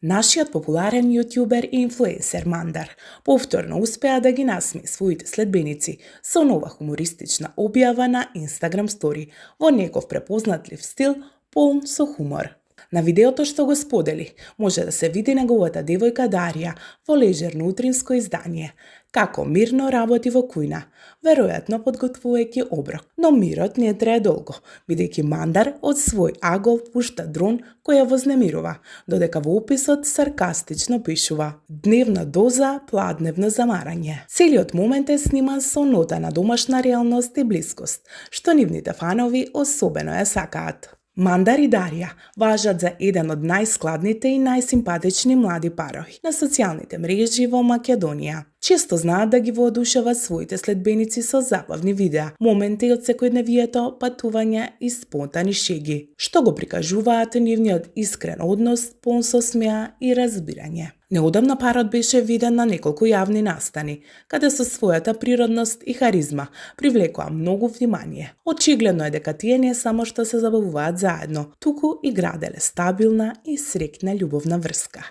Нашиот популарен јутјубер и инфлуенсер Мандар повторно успеа да ги насмее своите следбеници со нова хумористична објава на Instagram Story во негов препознатлив стил полн со хумор. На видеото што го сподели, може да се види неговата девојка Дарија во лежерно утринско издание, како мирно работи во кујна, веројатно подготвувајќи оброк. Но мирот не трае долго, бидејќи Мандар од свој агол пушта дрон кој ја вознемирува, додека во описот саркастично пишува: "Дневна доза пладневно замарање". Целиот момент е сниман со нота на домашна реалност и блискост, што нивните фанови особено ја сакаат. Мандар и Дарија важат за еден од најскладните и најсимпатични млади парови на социјалните мрежи во Македонија. Често знаат да ги воодушеват своите следбеници со забавни видеа, моменти од секојдневието, патување и спонтани шеги, што го прикажуваат нивниот искрен однос, полн со смеа и разбирање. Неодамна парот беше виден на неколку јавни настани, каде со својата природност и харизма привлекоа многу внимание. Очигледно е дека тие не само што се забавуваат заедно, туку и граделе стабилна и среќна љубовна врска.